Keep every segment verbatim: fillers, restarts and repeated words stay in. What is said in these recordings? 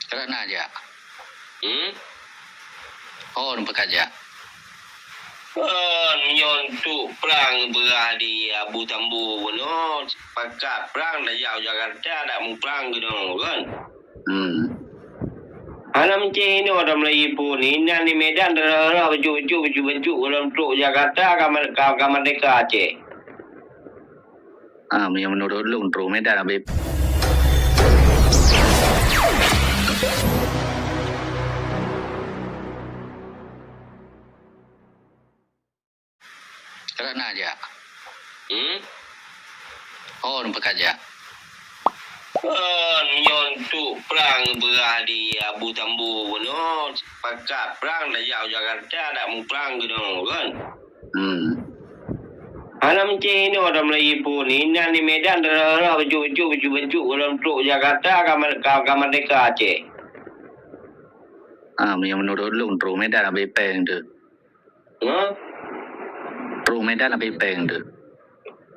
Karena jak. Hmm? Oh, nampak jak. Kan nyoe untuk perang beurah di Abu Tambu bunoe, sepakat perang dak jak u Jakarta, dak muprang keunoe kan. Hmm. Hana meucéh inoe dah mulai pun. Inan di Medan dah rah-rah bacut-bacut, bacut-bacut, ulôn trok Jakarta ka, ka, ka merdeka Aceh. Ah, meunyoe menurut lôn, trok Medan habéh. Karena jak. Hmm? Oh, nampak jak. Kan nyoe untuk perang beurah di Abu Tambu bunoe, sepakat perang dak jak u Jakarta, dak muprang keunoe kan. Hmm. Hana meucéh inoe dah mulai pun. Inan di Medan dah rah-rah bacut-bacut, bacut-bacut, ulôn trok Jakarta ka, ka, ka merdeka Aceh. Ah, meunyoe menurut lôn, trok Medan habéh péng tu. Hah? Trok Medan habéh péng tu.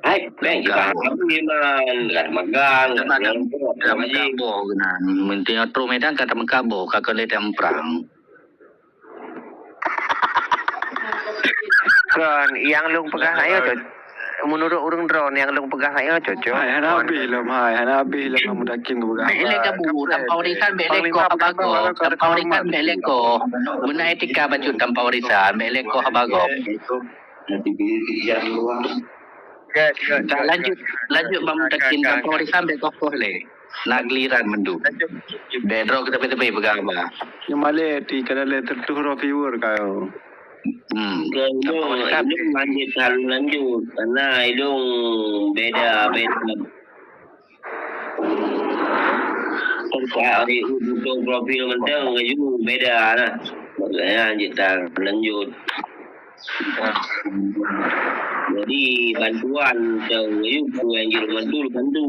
Hai, péng kita habéh man, kat makan, kat makan, kat makan boh keunan. Meuntang trok Medan ka tameuka boh, ka keuneuk tameuprang. Kon, nyang lôn peugah nyoe cocok. Menurut ureueng droe, nyang lôn peugah nyoe cocok. Hai, hana habéh lom, hai, hana habéh lom, Mutakin geupeugah. Bèk lé kabu, tampau warisan bèk lé koh haba gob. Tampau warisan bèk lé koh. Guna etika bacut tampau warisan, bèk lé koh haba gob. Lanjut, lanjut, Bang Mutakin, tampau warisan bèk koh-koh lé. Na giliran mandum. Bèk droe keu teupeu-teupeu peugah haba. Nyoe malèe ti ka dalé teutuh droe viewer ka. Hmm. Ilôn, ilôn lanjut, lanjut. Karena ilôn beda, beda. Tempat hari untuk profil mentang, ilôn beda lah. Makanya lanjut, lanjut. Jadi, bantuan teuh yue peue nyang jeuet bantu, bantu.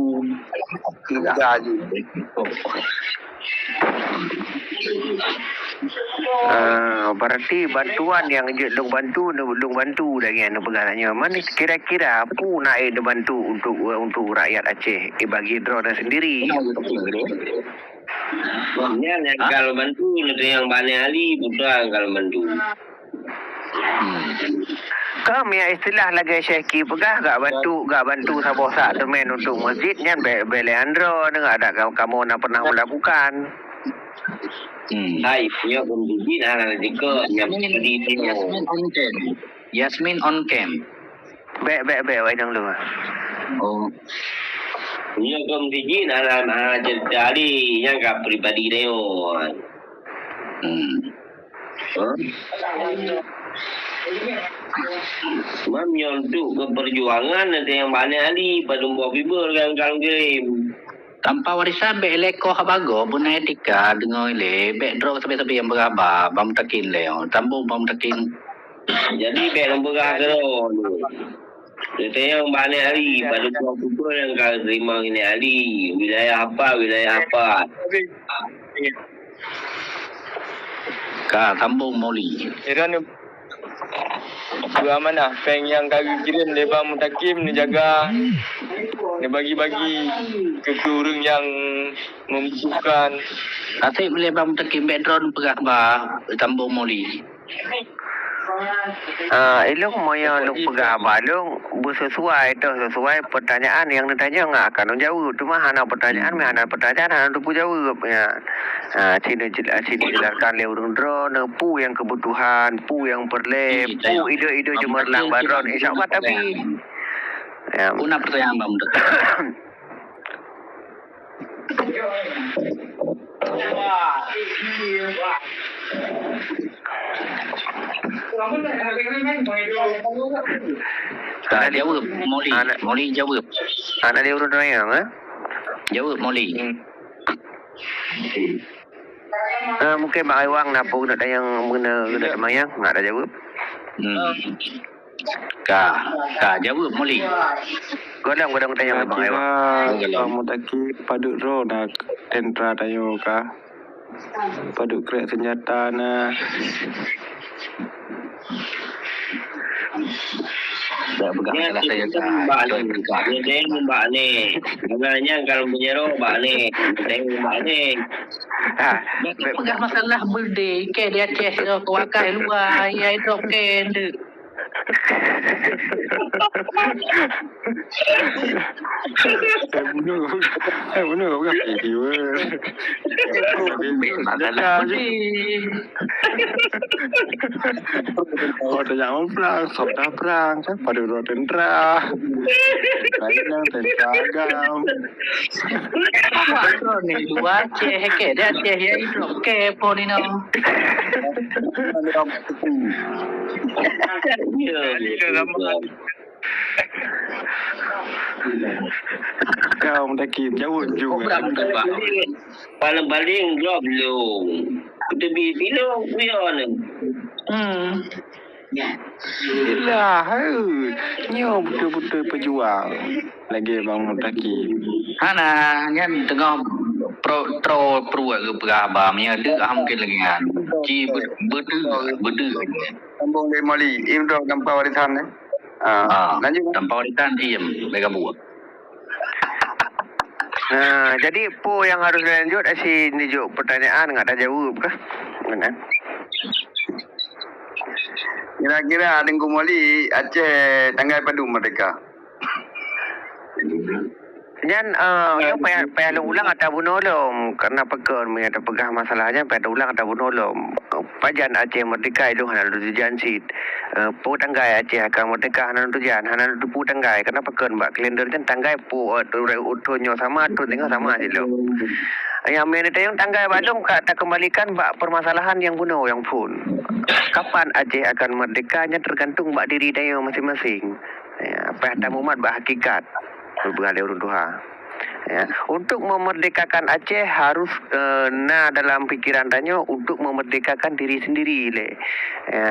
Ah, berarti bantuan nyang jeuet lôn bantu, lôn bantu dah nyan peugah nyoe. Mana kira-kira peue na neubantu untuk, untuk rakyat Aceh, eh, bagi droeneuh sendiri? Nyan nyang ka lôn bantu, nyang bak Neng Ali, putra nyang ka lôn bantu. Hmm. Ka meuistilah lagèe Syekh Ki peugah, gak bantu, gak bantu saboh sak teumèn untuk masjid nyan bèk, bèk lé andro, nyan ada ka-, kamoe na pernah melakukan. Hmm. Hai, nyoe pun biji na, na jiko, Yasmin, Yasmin on cam. Yasmin on cam. Bèk, bèk, bèk, wai dong lu. Oh. Nyoe pun biji na, na, na cerita di, nyang ka pribadi dia. Hmm. Hah? Mam nyoe untuk keupeurjuangan, ada nyang bak Neng Ali, padum boh bibeu kan kalon kirim. Tampau warisan bèk lé koh haba gob, beuna etika deungö lé, bèk droe sabe-sabe nyang peugah haba, Bang Mutakin lé, oh, sambong Bang Mutakin. Jadi bèk lôn peugah keudroe. Teuntèe bak Neng Ali, padum boh bibeu nyang ka teurimong Neng Ali, wilayah apa, wilayah apa. Ka sambong Moli. Iran beuamanah péng nyang ka geukirém lé Bang Mutakim neujaga, neubagi-bagi keu, keu ureueng nyang membutuhkan. Até lé Bang Mutakim, bèk droe neupeugah ba sambong Moli. Ah, ilong moyo lôn peugah ba lôn beusesuai toh, sesuai pertanyaan nyang neutanyong akan lôn jaweueb. Cuma hana pertanyaan, meuhana pertanyaan hana teupeu jaweueb, ya. Ha, sinoe jel-, sinoe jelaskan lé ureueng droeneuh peue nyang keubutuhan, peue nyang peureulèe, peue ideh-ideh jeumeureulang bak droeneuh, insya Allah tabi. Ya. Peue na pertanyaan, Bang? Ka jaweueb, Moli. Moli jaweueb. Hana lé ureueng droeneuh, eh? Jaweueb, Moli. Hmm. Ah, mungkin Bang Iwang na peue keuneuk tanyong, keuneuk, keuneuk tanyong, nak tajaweueb. Hmm. Ka, ka, jaweueb, Moli. Gohlom, gohlom tanyong, Bang Iwang. Kira Bang Mutakim padub droe na tentara tanyoe ka. Padub krek senjata na. Dak peugah masalah saya tak. Bak ni. Nyeudeng bak ni. Nyan kalau meunyeroe bak ni. Nyeudeng bak ni. Ha, bèk peugah masalah birthday, kèe di Aceh, keu wakah luwa, ya, itu kèe, ndeuk. Eh, bunoe, eh, bunoe, bukan video. Masalah. Oh, tanya orang perang, sok dah perang, kan? Pada dua tentara. Lain yang tentara agam. Awak tu ni, dua Aceh, kèe di Aceh, ya, itu kèe, po ni, no. Ya, ya, ya. Kau mendaki jauh juga. Paling-paling goblok. Kutebi bilo kuyon. Hmm. Yelah, eh. Nyoe beutôi-beutôi peujuang. Lagèe Bang Mutaki. Hana, nyan teungoh pro, tro pruet geupeugah haba. Meunyo deuk, ah, mungken lagèe nyan. Ci be-, beudeuh, beudeuh. Sambung dari Moli. Im tu tanpa warisan, eh. Ah, lanjut. Tanpa warisan, im. Bèk gabuek. Ha, jadi, peue nyang harôh lanjut, asie neujok peutanyaan ngat tajaweueb kah? Kan, eh? Kira-kira Teungku Moli, Aceh tanggai padum merdeka? Nyan, eh, nyoe payah, payah lôn ulang ata bunoe lom. Karena pakon meunyo tapeugah masalah nyan payah ulang ata bunoe lom. Pajan Aceh merdeka ilôn hana lôn teujan cit. Eh, peue tanggai Aceh akan merdeka hana lôn teujan, hana lôn teupeue tanggai. Karena pakon bak kalender nyan tanggai peue, eh, thon nyoe sama, thon singoh sama cit lom. Nyang meunyo tanyong tanggai bak lôn ka takeumbalikan bak permasalahan nyang bunoe nyang phon. Kapan Aceh akan merdeka nyan tergantung bak diri tanyoe masing-masing. Ya, payah tamumat bak hakikat, peugah lé ureueng tuha. Ya, untuk memerdekakan Aceh harus, eh, na dalam pikiran tanyoe untuk memerdekakan diri sendiri lé. Ya.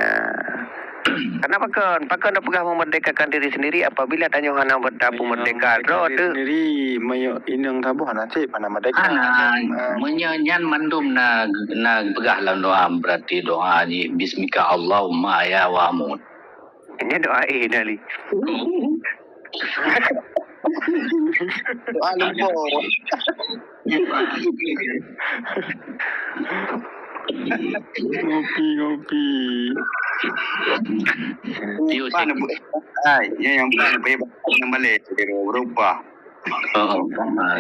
Karena pakon, pakon tapeugah memerdekakan diri sendiri apabila tanyoe hana beuta peumerdeka droe teuh. Sendiri, meunyo inong saboh hana cit, mana merdeka. Hana, meunyo nyan mandum na, na peugah lam doa, berarti doa jih, "Bismika Allahumma ahya wa amut." Nyan doa eh, Dali. Doa lumpur. Ngopi, ngopi. Pan, hai, ya, yang pan, yang balik, berupa. Oh,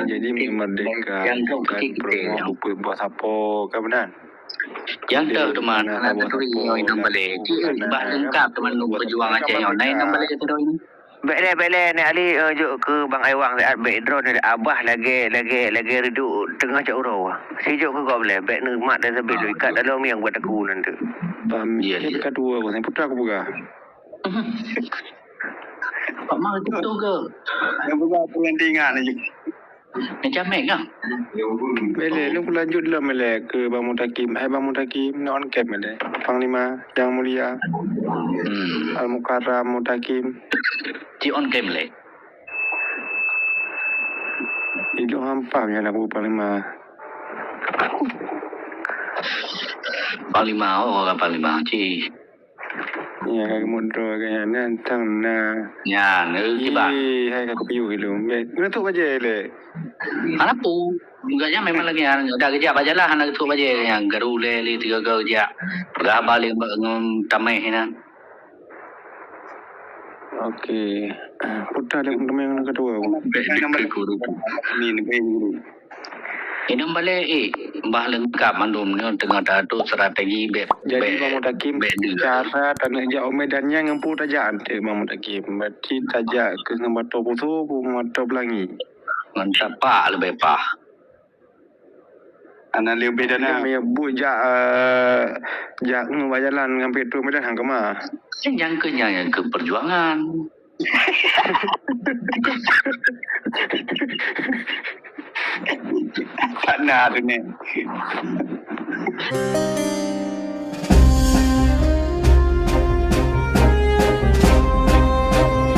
jadi merdeka, yang bukan promo, bukan buat apa, kan benar? Yang tu teman, anak tu yang inong balè. Cik, bah lengkap teman nu pejuang Aceh nyoe. Nah, inong balè tu ini. Bèk lé, bèk lé, Nek Ali, eh, jok keu Bang Aiwang, eh, bèk droe ni, abah lagèe, lagèe, lagèe reuduk teungoh cot uroe. Si jok keu gob lé, bèk neumat dan sabé lôn ikat dalam yang buat aku nanti. Paham? Ya, ya. Kedua aku, saya putra aku peugah. Pak Mang itu betul ke? Yang peugah aku nanti ingat lagi. Macam mek kah? Bèk lé, lôn lanjut lom bèk lé keu Bang Mutakim. Hai Bang Mutakim, ni on cam bèk lé. Panglima yang mulia. Hmm. Al Mukarram Mutakim. Ci on cam lé. Ilôn han paham nyang lagu Panglima. Panglima, oh, orang Panglima. Ci. Ya, ka geumudroe ka nyan, nyan tang na. Nyan, eh, kiban. Ih, hai ka kupiôh ilôn. Bèk, keuneuk trôk bajèe lé. Hana peue. Gobnyan memang lagèe nyan. Dak geujak bak jalan, hana geutrôk bajèe nyan. Garu lé, lé tiga-tiga geujak. Peugah haba lé ngon tamèh nyan. Oke. Putra lé teumèh ngon ketua. Bèk, bèk, bèk, guru. Amin, bèk, guru. Inong balè, eh, bah lengkap mandum nyoe teungoh taatô strategi bèk. Jadi, bèk, Bang Mutakim, bèk deuh. Cara taneuk jak u Medan nyan ngon peue tajak, Bang Mutakim? Berarti tajak keu ngon bato puso, ngon bato pelangi. Ngon tapak leubeh paih. Ana leubeh dana. Meunyo buet jak, eh, jak ngon bak jalan ngon pih trôk Medan, han keumah. Nyang keu nyan, nyang keu perjuangan. Hana tu ni.